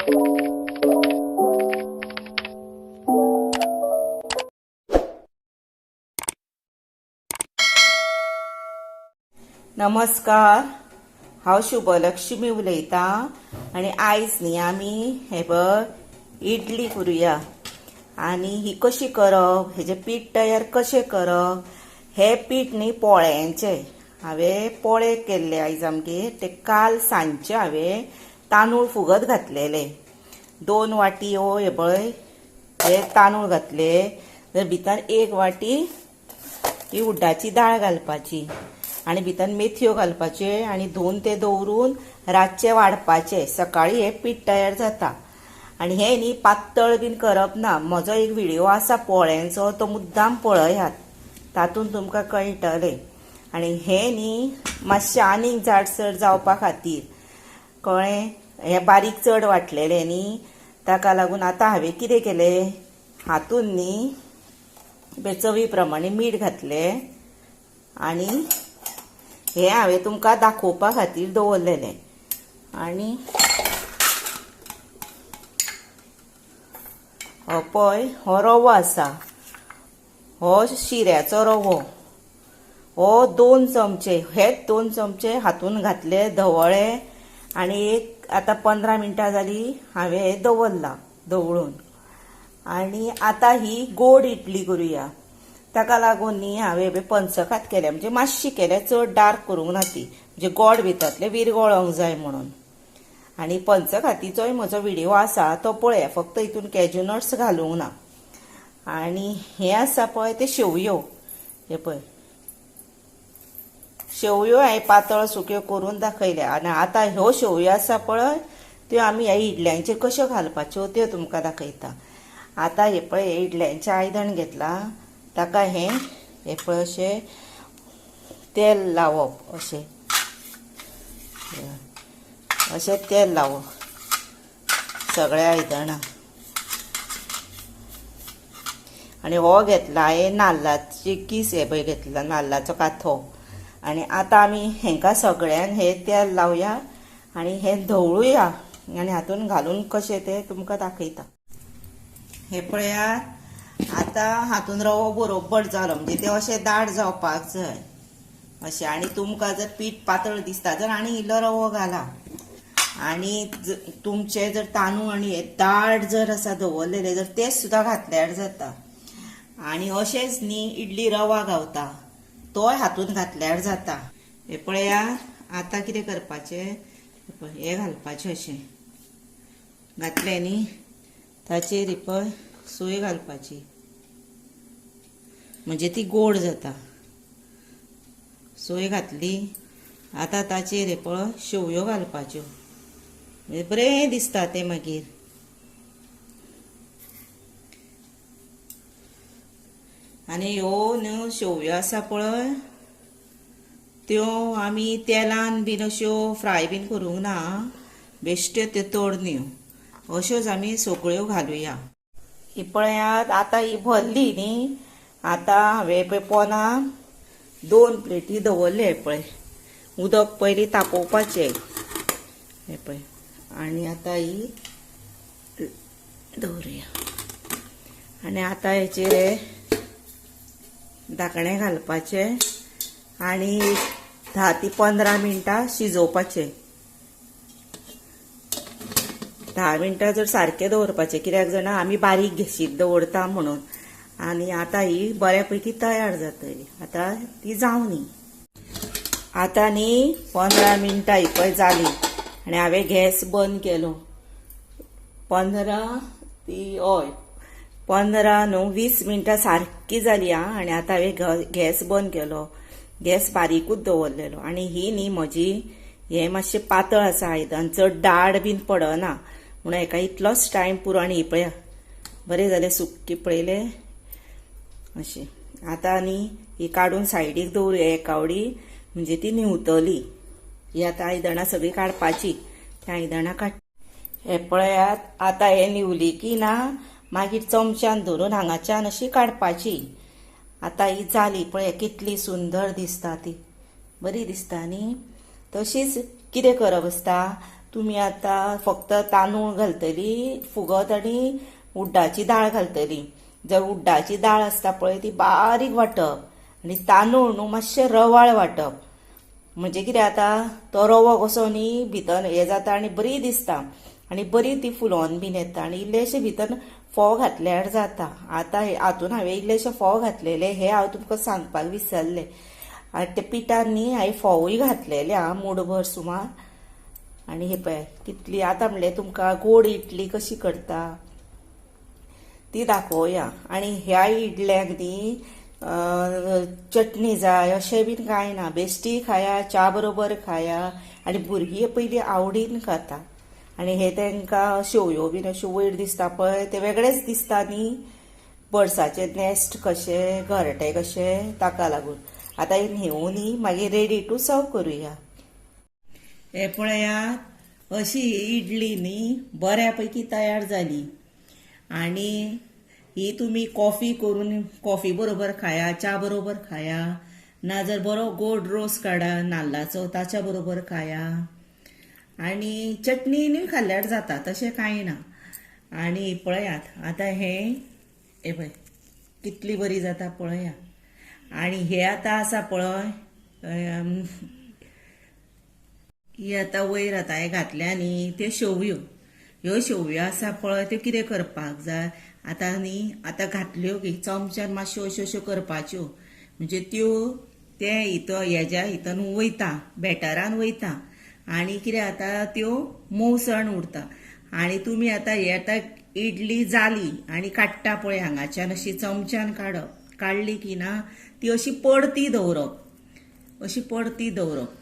नमस्कार, हांव शुभलक्ष्मी उलयतां आनी आयज न्ही आमी हे पळय इडली करुया. आनी ही कशी करप, हेजें पीठ तयार कशें करप, हें पीठ न्ही पोळ्यांचें. हांवें पोळे केल्ले आयज आमगेर, ते काल सांजचे हांवें तांदूळ फुगत घातलेले. 2 वाटी हो हे पळय हे तांदूळ घातले, तर भितर 1 वाटी ही उड्डाची दाळ घालपाची आनी भितर मेथयो घालपाचे आनी धुवन ते दवरून रातचे वाडपाचे. सकाळी हे पीठ तयार जाता. आनी हे न्ही पातळ बीन करप ना. म्हजो एक व्हिडिओ आसा पोळ्यांचो, तो मुद्दाम पळयात, तातूंत तुमकां कळटलें. आनी हे न्ही मातशें आनीक जाडसर जावपा खातीर कळ्ळें, हें बारीक चड वांटलेलें न्ही, ताका लागून आतां हांवें कितें केलें, हातून न्ही चवी प्रमाणे मीठ घातलें आनी हे हांवें तुमकां दाखोवपा खातीर दवरलेलें. आनी हो पळय हो रवो आसा, हो शिऱ्याचो रवो, हो 2 चमचे, हेच 2 चमचे हातून घातले धवळे. आनी एक आतां 15 मिनटां जाली हांवें हें दवरलां धवळून. आनी आतां ही गोड इडली करुया, ताका लागून न्ही हांवें पंचखात केल्या, म्हणजे मातशी केल्या, चड डार्क करूंक ना ती, म्हणजे गोड भितरलें विरगळोंक जाय म्हणून. आनी पंचखातीचोय म्हजो व्हिडिओ आसा तो पळया, फक्त हितून कॅज्यू नट्स घालूंक ना. आनी हें आसा पळय ते शेवयो, हे पळय शेवयो हांवें पातळ सुक्यो करून दाखयल्या. आनी आतां ह्यो शेवयो आसा पळय त्यो आमी ह्या इडल्यांचेर कश्यो घालपाच्यो त्यो तुमकां दाखयता. आतां हे पळय हे इडल्यांचें आयदन घेतलां, ताका हें हे पळय अशें तेल लावप, अशें अशें तेल लावप सगळ्या आयदनां. आनी हो घेतला हांवें नाल्लाची कीस, हे पळय घेतला नाल्लाचो काथो. आनी आतां आमी हेंकां सगळ्यांक हे तेल लावया आनी हें धवळुया आनी हातून घालून कशें तें तुमकां दाखयता. हे पळयात आतां हातून रवो बरोबर जालो, म्हणजे ते अशें दाट जावपाक जाय अशें. आनी तुमकां जर पीठ पातळ दिसता जर आनी इल्लो रवो घाला. आनी तुमचे जर तांदूळ आनी हे दाट जर आसा दवरलेले जर ते सुद्दां घातल्यार जाता. आनी अशेंच न्ही इडली रवा गावता तोय हातून घातल्यार जाता. हे पळयात आतां कितें करपाचें, हे घालपाचें अशें घातलें न्ही, ताचेर पळय सोय घालपाची, म्हणजे ती गोड जाता. सोय घातली, आतां ताचेर पळय शेवयो घालपाच्यो, म्हणजे बरें दिसता तें मागीर. आनी ह्यो न्हू शेवयो आसा पळय त्यो आमी तेलान बीन अश्यो फ्राय बीन करूंक ना, बेश्ट्यो त्यो तोडण्यो अश्योच आमी सगळ्यो घालुया. ही पळयात आतां ही भरली न्ही, आतां हांवें पळय पोना 2 प्लेटी दवरले. पळय उदक पयलीं तापोवपाचें हें पळय. आनी आतां ही दवरुया आनी आतां हेचेर हे धाकणें घालपाचें आनी 10 ते 15 मिनटां शिजोवपाचें. 10 मिनटां जर सारकें दवरपाचें, कित्याक जाणा आमी बारीक गॅशीर दवरता म्हणून. आनी आतां ही बऱ्या पैकी तयार जातली, आतां ती जावनी. आतां न्ही 15 मिनटां ही पळय जाली आनी हांवें गॅस बंद केलो. 15 न्हू 20 मिनटां सारकी जाली आं. आनी आतां हांवें गॅस बंद केलो, गॅस बारीकूच दवरलेलो. आनी ही न्ही म्हजी हें मातशें पातळ आसा आयदन, चड दाट बीन पडना म्हणून हेका इतलोच टायम पुरो. आनी ही पळया बरें जालें सुकी पळयलें अशें. आतां न्ही ही काडून सायडीक दवरुया एकावडी, म्हणजे ती न्हिवतली. ही आतां आयदनां सगळीं काडपाची, त्या आयदनां काड. हे पळयात आतां हें न्हिवली की ना मागीर चमच्यान धरून हांगाच्यान अशी काडपाची. आतां ही जाली पळय कितली सुंदर दिसता ती, बरी दिसता न्ही. तशीच कितें करप आसता, तुमी आतां फक्त तांदूळ घालतली फुगत आनी उड्डाची दाळ घालतली. जर उड्डाची दाळ आसता पळय ती बारीक वांटप आनी तांदूळ न्हू मातशें रवाळ वांटप. म्हणजे कितें जाता, तो रवो कसो न्ही भितर हें जाता आनी बरी दिसता आनी बरी ती फुलोन बीन येता. आनी इल्लेशे भितर फोव घातल्यार जाता. आतां हातून हांवें इल्लेशे फोव घातलेले, हे हांव तुमकां सांगपाक विसरलें. आनी ते पिठान न्ही हांवें फोवूय घातलेले आं, मुठभर सुमार. आनी हे पळय कितली आतां म्हणल्यार तुमकां गोड इडली कशी करता ती दाखोवया. आनी ह्या इडल्यांक न्ही चटणी जाय अशें बीन कांय ना, बेश्टी खाया, च्या बरोबर खाया. आनी भुरगीं पयलीं आवडीन खाता. आनी हे तांकां शेवयो बीन अश्यो वयर दिसता पळय ते वेगळेच दिसता न्ही, बर्ड्साचे नेस्ट कशे, घरटे कशे, ताका लागून. आतां हे न्हेवून न्ही मागीर रेडी टू सर्व करुया. हे पळयात अशी इडली न्ही बऱ्या पैकी तयार जाली. आनी ही तुमी कॉफी करून कॉफी बरोबर खाया, च्या बरोबर खाया, ना जर बरो गोड रोस काडा नाल्लाचो ताच्या बरोबर खाया. आनी चटणीनूय खाल्ल्यार जाता, तशें कांय ना. आनी पळयात आतां हें हे पळय कितली बरी जाता पळया. आनी हे आतां आसा पळय ही आतां वयर आतां हें घातल्या न्ही त्यो शेवयो, ह्यो शेवयो आसा पळय त्यो कितें करपाक जाय आतां न्ही, आतां घातल्यो की चमच्यान मातश्यो अश्यो अश्यो करपाच्यो, म्हणजे त्यो ते हितून हेज्या हितून वयता, बॅटरान वयता. आनी कितें जाता त्यो मोवसण उरता. आनी तुमी आतां हे आतां इडली जाली आनी काडटा पळय हांगाच्यान अशी चमच्यान काडप, काडली की ना ती अशी परती दवरप, अशी परती दवरप,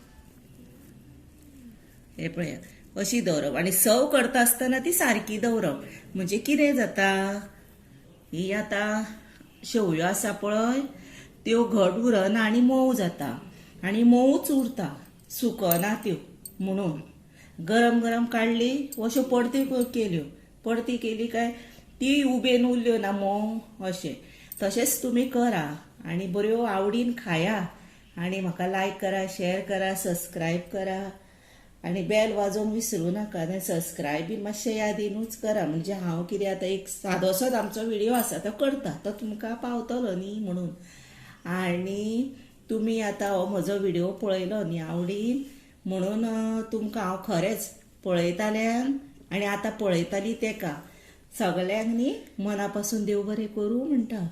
हे पळयात अशी दवरप. आनी सर्व करता आसतना ती सारकी दवरप. म्हणजे कितें जाता, ही आतां शेवयो आसा पळय त्यो घट उरना आनी मोव जाता आनी मोवूच उरता, सुकना त्यो. म्हणून गरम गरम काडली अश्यो परती केल्यो, परती केली काय ती उबेन उरल्यो ना मोव अशें. तशेंच तुमी करा आनी बऱ्यो आवडीन खाया. आनी म्हाका लायक करा, शेअर करा, सबस्क्रायब करा आनी बेल वाजोवंक विसरूं नाका. आनी सबस्क्रायब बीन मातशें यादीनूच करा, म्हणजे हांव कितें आतां एक सादोसोच आमचो विडियो आसा तो करता, तो तुमकां पावतलो न्ही म्हणून. आनी तुमी आतां हो म्हजो विडियो पळयलो न्ही आवडीन, म्हणून तुमकां हांव खरेंच पळयताल्यांक आनी आतां पळयताली तेका सगल्यांक न्ही मना पासून देव बरें करूं म्हणटा.